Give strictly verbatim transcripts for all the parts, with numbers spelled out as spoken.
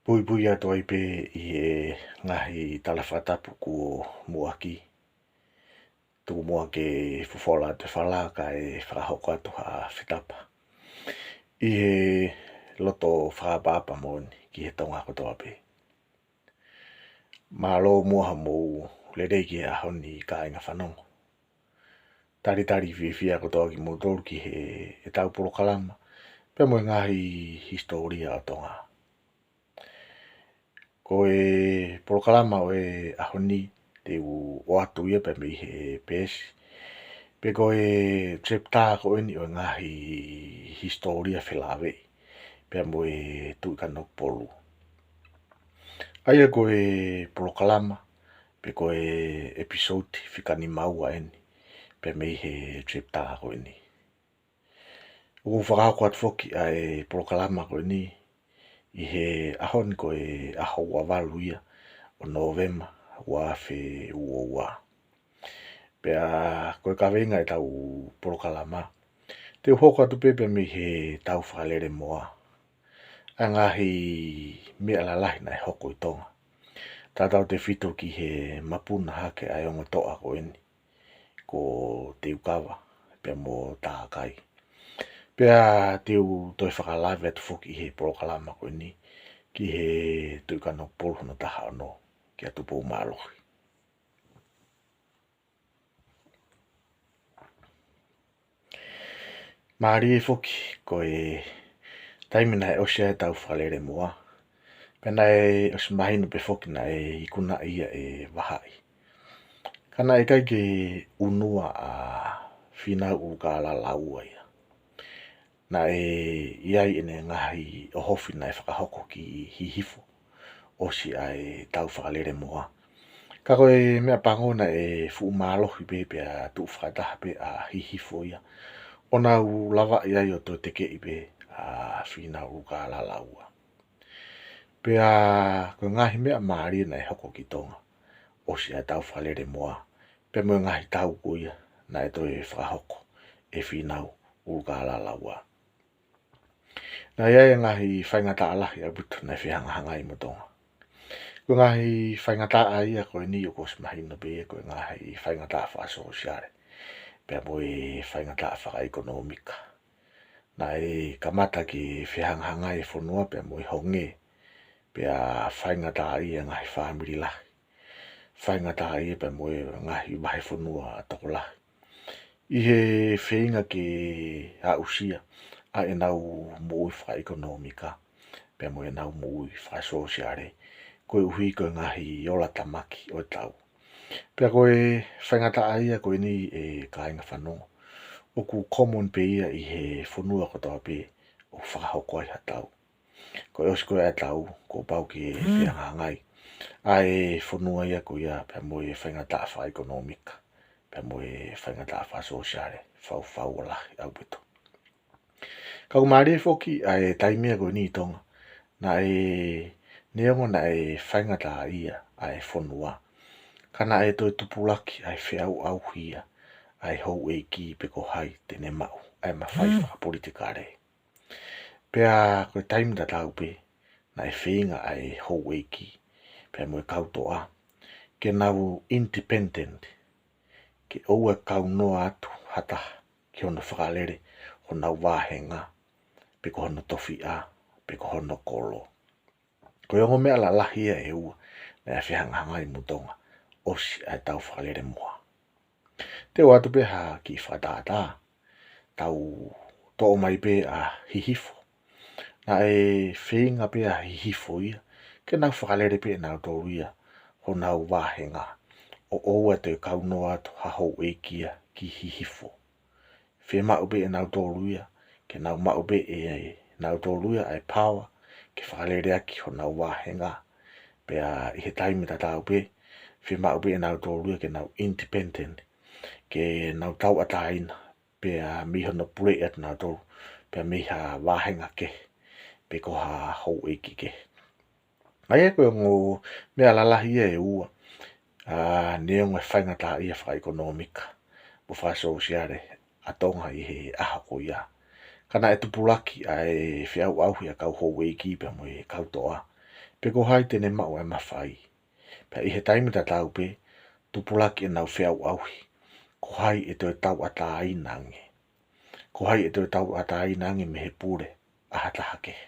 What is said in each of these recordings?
Puipui atu ai pē ʻi he ngaahi tala fakatapu kuo muʻaki. Tuku muʻa ke fofola atu e fala kae fakahoko atu ha fetapa ʻi he loto fakaʻapaʻapa moʻoni ki he Tonga kotoa pē. Mālō muʻa hoʻomou lelei ki he ʻaho ni, kāinga fanongo. Talitali fiefia kotoa kimoutolu ki he, ʻetau polokalama pea mo e ngaahi hisitōlia ʻo Tonga. Ko e polokalama ʻo e ʻaho ni te u ʻoatu ia pea mei he peesi, pe ko e chapter ko eni ʻo e ngaahi hisitōlia felāveʻi pea mo e Tuʻi Kanokupolu. ʻA ia ko e polokalama pe ko e episode fika nima ua eni pea mei he chapter ko eni. ʻOku fakahoko atu foki ʻa e polokalama ko eni ʻi he ʻaho ni, ko e ʻaho ua valu ia ʻo Nōvema, ua afe ua ua. Pea ko e kaveinga ʻetau polokalama, te u hoko atu pē pea mei he tau fakalele moa, ʻa e ngaahi meʻa lalahi naʻe hoko ʻi Tonga, tautautefito ki he mapuna hake ʻa e ongo toʻa ko eni ko Teukava pea mo Takai. Pea te u toe fakalave atu foki ʻi he polokalama ko eni ki he Tuʻi Kanokupolu hono taha ono, kia Tupou Mālohi. Mālie foki ko e taimi naʻe ʻosi ai e tau fakalele moa, pea naʻe ʻosi mahino pē foki naʻe ikunaʻi ia ʻe Vahaʻi. Ka naʻe ʻikai ke unua ʻa Fīnau ʻUlukālala Ua ia. Naʻe ʻi ai ʻene ngaahi ʻohofi naʻe fakahoko ki Hihifo ʻosi ʻa e tau fakalele moa. Ka ko e meʻapango naʻe fuʻu mālohi pē pea tuʻu fakataha pē ʻa Hihifo ia ʻo nau lavaʻi ai ʻo toe tekeʻi pē ʻa Fīnau ʻUlukālala Ua. Pea ko e ngaahi meʻa mālie naʻe hoko ki Tonga ʻosi ʻa e tau fakalele moa, pea mo e ngaahi tau ko ia naʻe toe fakahoko ʻe Fīnau ʻUlukālala Ua. Naʻe ʻi ai e ngaahi faingataʻa lahi ʻaupito naʻe fehangahangai mo Tonga. Ko e ngaahi faingataʻa ia ko eni ʻoku ʻosi mahino pē ia ko e ngaahi faingataʻa fakasōsiale pea mo e faingataʻa fakaʻekonōmika. Naʻe kamata ke fehangahangai e fonua pea mo e honge, pea faingataʻaʻia e ngaahi fāmili lahi, faingataʻaʻia pea mo e ngaahi vahefonua tokolahi, ʻi he feinga ke aʻusia ʻa ʻenau moʻui fakaʻekonōmika pea mo ʻenau moʻui fakasōsiale, koeʻuhi ko e ngaahi ola tamaki ʻo e tau. Pea ko e faingataʻa ia ko eni, ʻe kāinga fanongo, ʻoku common pē ia ʻi he fonua kotoa pē ʻoku fakahoko ai ha tau. Ko e ʻosi ko ē ʻa e tau, kuo pau ke fehangahangai ʻa e fonua ia ko ia pea mo e faingataʻa fakaʻekonōmika pea mo e faingataʻa fakasōsiale, faufaua lahi ʻaupito. Ka ʻoku mālie foki ʻa e taimi ko eni ʻi Tonga, naʻe, neongo naʻe faingataʻaʻia ʻa e fonua, ka naʻe toe tupulaki ʻa e feʻauʻauhi ia ʻa e houʻeiki pe ko hai te ne maʻu ʻa e mafai fakapolitikale. Pea ko e taimi tatau pē, naʻe feinga ʻa e houʻeiki pea mo e kau toʻa ke nau independent, ke ʻoua ʻe kaunoa atu ha taha ki hono fakalele honau vāhenga, pe ko hono tofiʻa, pe ko hono kolo. Ko e ongo meʻa lalahi ia ʻe ua naʻe fehangahangai mo Tonga ʻosi ʻa e tau fakalele moa. Te u ʻoatu pē ha kiʻi fakatātā, tau toʻo mai pē ʻa Hihifo. Naʻe feinga pē ʻa Hihifo ia ke nau fakalele pē ʻe nautolu ia honau vāhenga, ʻo ʻoua ʻe toe kaunoa atu ha houʻeiki ia ki Hihifo. Fiemaʻu pē ʻe nautolu ia ke nau maʻu pē ʻe nautolu ia ʻa e power ke fakalele ʻaki honau vāhenga. Pea ʻi he taimi tatau pē, fiemaʻu pē ʻe nautolu ia ke nau independent, ke nau tauʻatāina, pea mei hono puleʻi atu nautolu pea mei ha vāhenga kehe pe ko ha houʻeiki kehe. ʻA ia ko e ongo meʻa lalahi ia ʻe ua, ʻa, neongo e faingataʻaʻia fakaʻekonōmika mo fakasōsiale ʻa Tonga ʻi he ʻaho ko ia, ka naʻe tupulaki ʻa e feʻauʻauhi ʻa e kau houʻeiki pea mo e kau toʻa pe ko hai te ne maʻu ʻa e mafai. Pea ʻi he taimi tatau pē, tupulaki ʻenau feʻauʻauhi, ko hai ʻe toe tauʻatāina ange. Ko hai ʻe toe tauʻatāina ange mei he pule ʻa ha taha kehe.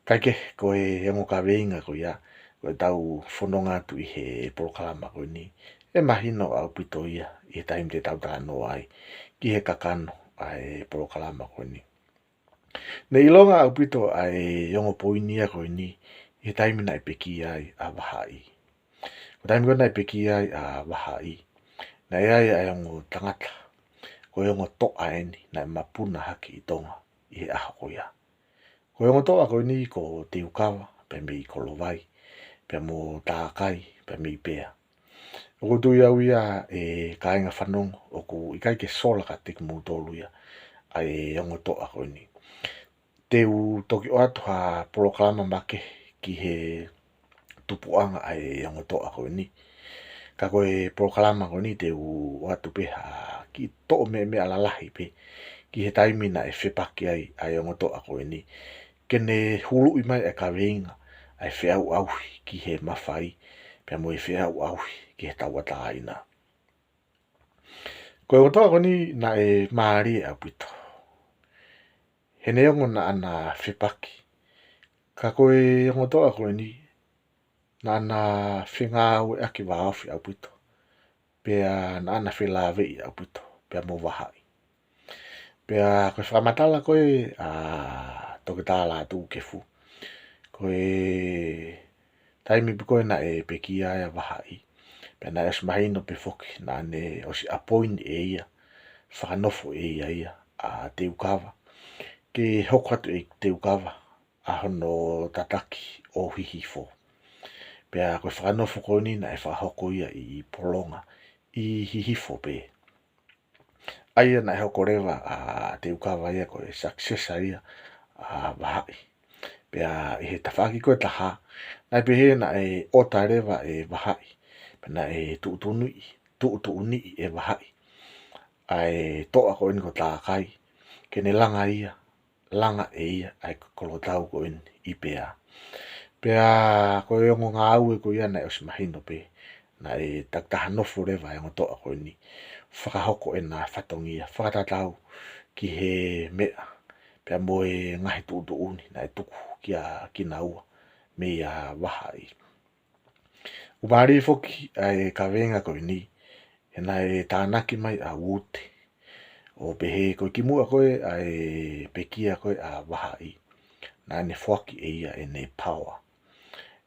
Kaekehe, ko e ongo kaveinga ko ia, ko ʻetau fononga atu ʻi he polokalama ko eni, ʻe mahino ʻaupito ia ʻi he taimi te tau talanoa ai ki he kakano ʻa e polokalama ko eni. Ne ʻilonga ʻaupito ʻa e ongo poini ia ko eni, ʻi he taimi naʻe pekia ai ʻa Vahaʻi. Ko e taimi ko ē naʻe pekia ai ʻa Vahaʻi, naʻe ʻi ai ʻa e ongo tangata, ko e ongo toʻa eni, naʻe mapuna hake ʻi Tonga ʻi he ʻaho ko ia. Ko e ongo toʻa ko eni ko Teukava, pea mei Kolovai, pea mo Tākai, pea mei Pea. ʻOku ou tui au ia, ʻe kāinga fanongo, ʻoku ʻikai ke sola kiate kimoutolu ia ʻa e ongo toʻa ko eni. Te u toki ʻoatu ha polokalama makehe ki he tupuʻanga ʻa e ongo toʻa ko eni. Ka ko e polokalama ko eni te u ʻoatu pē ha kiʻi toʻo meʻa, meʻa lalahi pē ki he taimi naʻe fepaki ai ʻa e ongo toʻa ko eni, ke ne huluʻi mai ʻa e kaveinga ʻa e feʻauʻauhi ki he mafai, pea mo e feʻauʻauhi ki he tauʻatāina. Ko e ongo toʻa ko eni naʻe mālie ʻaupito. He neongo naʻa na fepaki, ka ko e ongo toʻa ko eni naʻa na fengāueʻaki vāofi ʻaupito, pea naʻa na felāveʻi ʻaupito pea mo Vahaʻi. Pea ko e fakamatala ko ē ʻa Toketā Lātūkefu, ko e taimi pē ko ē naʻe pekia ai ʻa Vahaʻi, pea naʻe ʻosi mahino pē foki naʻa ne ʻosi appoint ʻe ia, fakanofo ʻe ia ia ʻa Teukava, ke hoko atu ʻe Teukava ʻa hono tataki ʻo Hihifo. Pea ko e fakanofo ko eni naʻe fakahoko ia ʻi Polonga, ʻi Hihifo pē. ʻA ia naʻe hoko leva ʻa Teukava ia ko e successor ia ʻa Vahaʻi. Pea ʻi he tafaʻaki ko ē ʻe taha, naʻe pehē naʻe ʻota leva ʻe Vahaʻi, pea naʻe tuʻutuʻuniʻi, tuʻutuʻuniʻi ʻe Vahaʻi ʻa e toʻa ko eni ko Tākai, ke ne langa ia, langa ʻe ia ʻa e kolotau ko eni ʻi Pea. Pea ko e ongo ngāue ko ia naʻe ʻosi mahino pē, naʻe takitaha nofo leva ʻa e ongo toʻa ko eni, fakahoko ʻena fatongia fakatatau ki he meʻa, pea mo e ngaahi tuʻutuʻuni naʻe tuku kia kinaua meia Vahaʻi. ʻOku mālie foki ʻa e kaveinga ko eni, he naʻe tānaki mai ʻa Wood ʻo pehē ko e kimuʻa ko ē ʻa e pekia ko ē ʻa Vahaʻi, naʻa ne foaki ʻe ia ʻene power.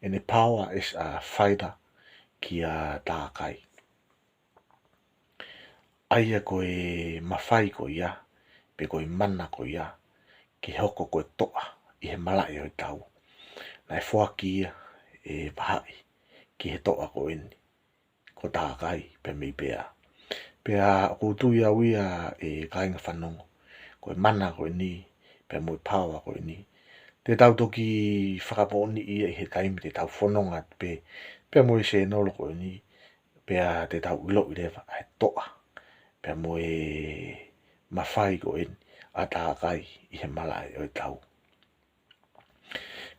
ʻEne power as a fighter kia Tākai. ʻA ia ko e mafai ko ia, pe ko e mana ko ia, ke hoko ko e toʻa ʻi he malaʻe ʻo e tau, naʻe foaki ia ʻe Vahaʻi ki he toʻa ko eni, ko Tākai pea mei Pea. Pea ʻoku ou tui au ia, ʻe kāinga fanongo, ko e mana ko eni, pea mo e power ko eni, te tau toki fakamoʻoniʻi ia ʻi he taimi te tau fononga pē, pea mo e sēnolo ko eni, pea te tau ʻiloʻi leva ʻa e toʻa, pea mo e mafai ko eni ʻa Tākai ʻi he malaʻe ʻo e tau.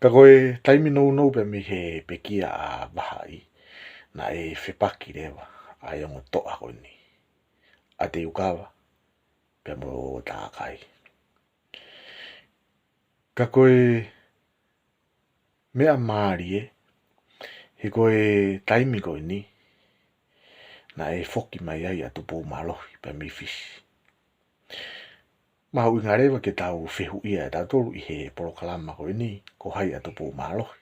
Ka ko e taimi nounou pea mei he pekia ʻa Vahaʻi, naʻe fepaki leva ʻa e ongo toʻa ko eni, ʻa Teukava pea mo Tākai. Ka ko e meʻa mālie, he ko e taimi ko eni, naʻe foki mai ai ʻa Tupoumālohi pea mei Fisi. Mahuʻinga leva ke tau fehuʻia ʻe tautolu ʻi he polokalama ko eni, ko hai ʻa Tupoumālohi.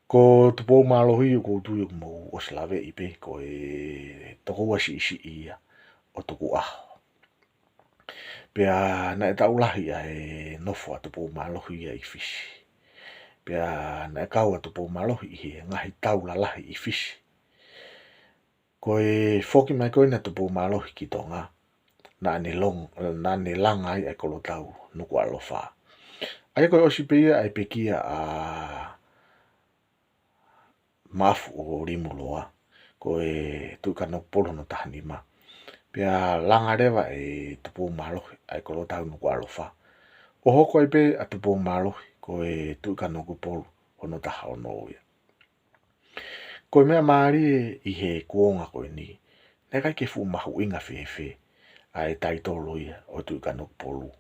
Ko Tupoumālohi ʻoku ou tui ʻoku mou ʻosi laveʻi pē, ko e tokoua siʻisiʻi ia ʻo Tukuʻaho. Pea naʻe taʻu lahi ʻa e nofo ʻa Tupoumālohi ia ʻi Fisi. Pea naʻe kau ʻa Tupoumālohi ʻi he ngaahi tau lalahi ʻi Fisi. Ko e foki mai ko ena ʻa Tupoumālohi ki Tonga, naʻa ne long-, naʻa ne langa ai ʻa e kolotau Nukuʻalofa. ʻA ia ko e ʻosi pē ia ʻa e pekia ʻa Maʻafu-ʻo-Limuloa, ko e Tuʻi Kanokupolu hono taha nima. Pea langa leva ʻe Tupoumālohi ʻa e kolotau Nukuʻalofa. ʻO hoko ai pē ʻa Tupoumālohi ko e Tuʻi Kanokupolu hono taha ono ia. Ko e meʻa mālie ʻi he kuonga ko eni, naʻe ʻikai ke fuʻu mahuʻinga fēfē ʻa e taitolo ia ʻo Tuʻi Kanokupolu.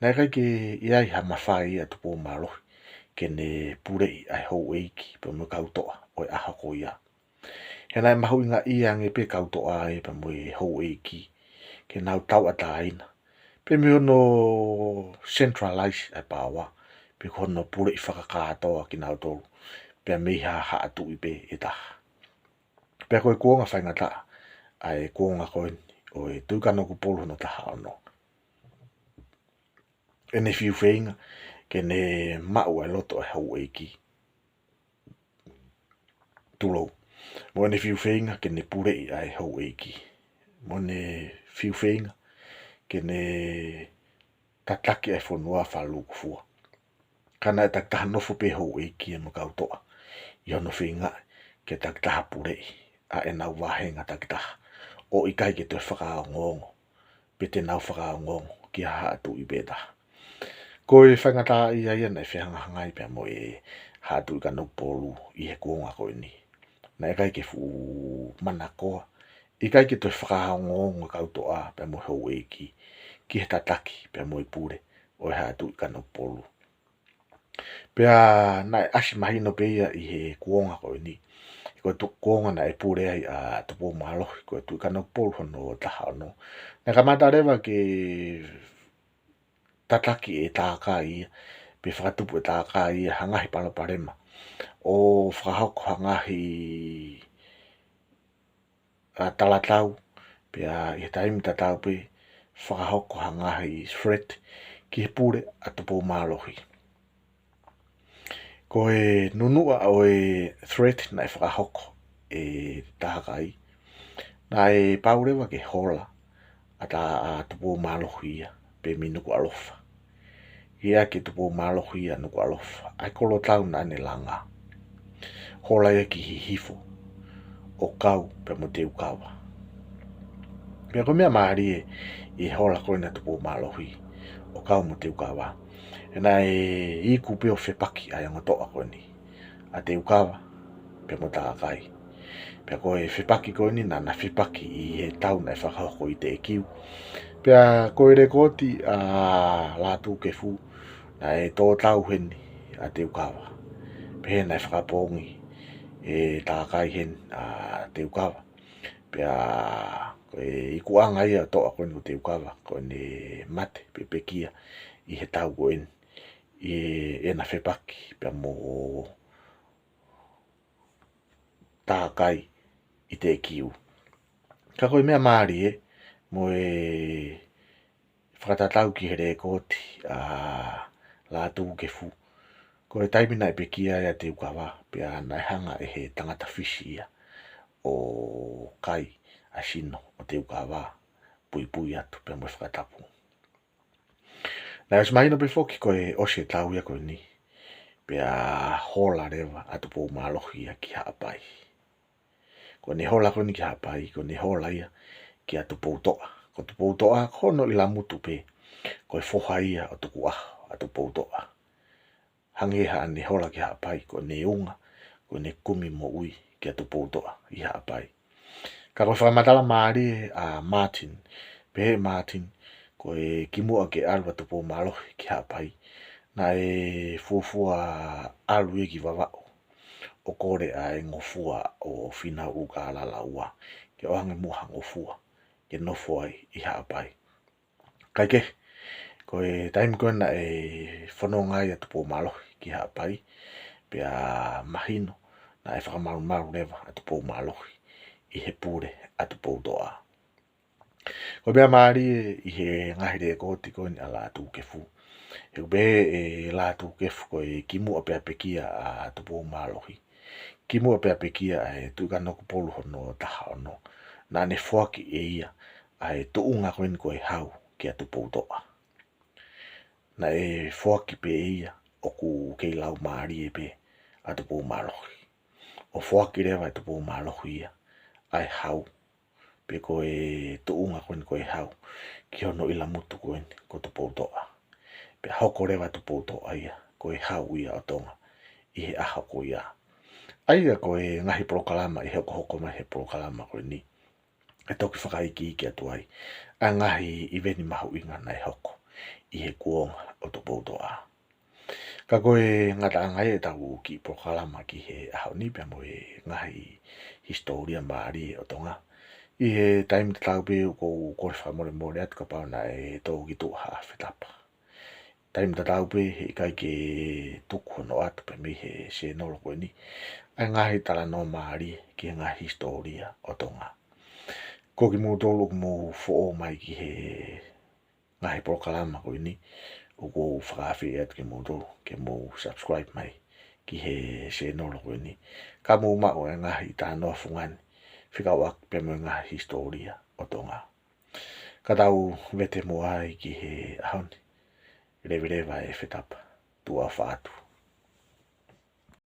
Naʻe ʻikai ke ʻi ai ha mafai ʻa Tupoumālohi ke ne puleʻi ʻa e houʻeiki pea mo e kau toʻa ʻo e ʻaho ko ia. He naʻe mahuʻingaʻia ange pē kau toʻa ia pea mo e houʻeiki ke nau tauʻatāina, pea mo hono centralize ʻa e power, pe ko hono puleʻi fakakātoa kinautolu pea mei ha haʻa tuʻi pē ʻe taha. Pea ko e kuonga faingataʻa ʻa e kuonga ko eni ʻo e Tuʻi Kanokupolu hono taha ono. ʻEne fiu feinga ke ne maʻu ʻa e loto ʻa e houʻeiki. Tulou. Mo ʻene fiu feinga ke ne puleʻi ʻa e houʻeiki. Mo ʻene fiu feinga ke ne tataki ʻa e fonua fakalūkufua. Ka naʻe takitaha nofo pē houʻeiki ia mo e kau toʻa ʻi hono feingaʻi ke takitaha puleʻi ʻa ʻenau vāhenga takitaha, ʻo ʻikai ke toe fakaongoongo pe te nau fakaongoongo ki ha haʻa tuʻi pē taha. Ko e faingataʻaʻia ia naʻe fehangahangai pea mo e haʻa Tuʻi Kanokupolu ʻi he kuonga ko eni. Naʻe ʻikai ke fuʻu manakoa, ʻikai ke toe fakaongoongo e kau toʻa pea mo e houʻeiki ki he tataki pea mo e pule ʻo e haʻa Tuʻi Kanokupolu. Pea naʻe ʻasi mahino pē ia ʻi he kuonga ko eni. Ko e tu-, kuonga naʻe pule ai ʻa Tupoumālohi, ko e Tuʻi Kanokupolu hono taha ono. Naʻe kamata leva ke tataki ʻe Tākai ia, pe fakatupu ʻe Tākai ia ha ngaahi palopalema, ʻo fakahoko ha ngaahi ʻa talatau, pea ʻi he taimi tatau pē fakahoko ha ngaahi threat ki he pule ʻa Tupoumālohi. Ko e nunuʻa ʻo e threat naʻe fakahoko ʻe Tākai, naʻe pau leva ke hola ʻa Ta-, ʻa Tupoumālohi ia pea mei Nukuʻalofa. ʻIa ke Tupoumālohi ia Nukuʻalofa, ʻa e kolotau naʻa ne langa. Hola ia ki Hihifo, ʻo kau pea mo Teukava. Pea ko e meʻa mālie ʻi he hola ko eni ʻa Tupoumālohi ʻo kau mo Teukava, he naʻe iku pē ʻo fepaki ʻa e ongo toʻa ko eni, ʻa Teukava pea mo Tākai. Pea ko e fepaki ko eni naʻa na fepaki ʻi he tau naʻe fakahoko ʻi Teʻekiu. Pea ko e lekooti ʻa Lātūkefu, naʻe tō tau heni ʻa Teukava. Pea naʻe fakapoongi ʻe Tākai heni ʻa Teukava. Pea ko e ikuʻanga ia ʻo e toʻa ko eni ko Teukava, ko ʻene mate pe pekia ʻi he tau ko eni, ʻi heʻena fepaki pea mo Tākai ʻi Teʻekiu. Ka ko e meʻa mālie mo e fakatatau ki he lekooti ʻa Lātūkefu, ko e taimi naʻe pekia ai ʻa Teukava, pea naʻe hanga ʻe he tangata Fisi ia ʻo kai ʻa e sino ʻo Teukava, puipui atu pea mo e fakatapu. Naʻe ʻosi mahino pē foki ko e ʻosi e tau ia ko eni, pea hola leva ʻa Tupoumālohi ia ki Haʻapai. Ko ʻene hola ko eni ki Haʻapai, ko ʻene hola ia kia Tupoutoʻa. Ko Tupoutoʻa, ko hono ʻilamutu pē ko e foha ia ʻo Tukuʻaho, ʻa Tupoutoʻa. Hangē haʻane hola ki Haʻapai, ko ʻene unga, ko ʻene kumi moʻui kia Tupoutoʻa ʻi Haʻapai. Ka ko e fakamatala mālie ʻa Martin, pehē ʻe Martin, ko e kimuʻa ke ʻalu ʻa Tupoumālohi ki Haʻapai, naʻe fuofua ʻalu ia ki Vavaʻu ʻo kole ʻa e ngofua ʻo Fīnau ʻUlukālala Ua, ke ʻoange muʻa ha ngofua ke nofo ai ʻi Haʻapai. Kae kehe, ko e taimi ko ē naʻe fononga ai ʻa Tupoumālohi ki Haʻapai, pea mahino naʻe fakamalumalu leva ʻa Tupoumālohi ʻi he pule ʻa Tupoutoʻa. Ko e meʻa mālie ʻi he ngaahi lekooti ko eni ʻa Lātūkefu, he ʻoku pehē ʻe Lātūkefu ko e kimuʻa pea pekia ʻa Tupoumālohi, kimuʻa pea pekia ʻa e Tuʻi Kanokupolu hono taha ono, naʻa ne foaki ʻe ia ʻa e tuʻunga ko eni ko e hau kia Tupoutoʻa. Naʻe foaki pē ʻe ia ʻoku kei laumālie pē ʻa Tupoumālohi. ʻO foaki leva ʻe Tupoumālohi ia ʻa e hau, pe ko e tuʻunga ko eni ko e hau, ki hono ʻilamutu ko eni ko Tupoutoʻa. Pea hoko leva Tupoutoʻa ia ko e hau ia ʻo Tonga ʻi he ʻaho ko ia. ʻA ia ko e ngaahi polokalama ʻe hokohoko mai he polokalama ko eni, ʻe toki fakaikiiki atu ai ʻa e ngaahi ʻiveni mahuʻinga naʻe hoko ʻi he kuonga ʻo Tupoutoʻa. Ka ko e ngataʻanga ia ʻetau kiʻi polokalama ki he ʻaho ni pea mo e ngaahi hisitōlia mālie ʻo Tonga. ʻI he taimi tatau pē ʻoku ou kole fakamolemole atu kapau naʻe tō ki tuʻa ha fetapa. Taimi tatau pē heʻikai ke tuku hono ʻoatu pē mei he sēnolo ko eni ʻa e ngaahi talanoa mālie ki he ngaahi hisitōlia ʻo Tonga. Ko kimoutolu ʻoku mou foʻou mai ki he ngaahi polokalama ko eni, ʻoku ou fakaafeʻi atu kimoutolu ke mou subscribe mai ki he sēnolo ko eni, ka mou maʻu e ngaahi talanoa fungani fekauʻaki pea mo e ngaahi hisitōlia ʻo Tonga. Ka tau vete muʻa ai ki he ʻaho ni. Leveleva e fetapa, tuʻa ʻofa atu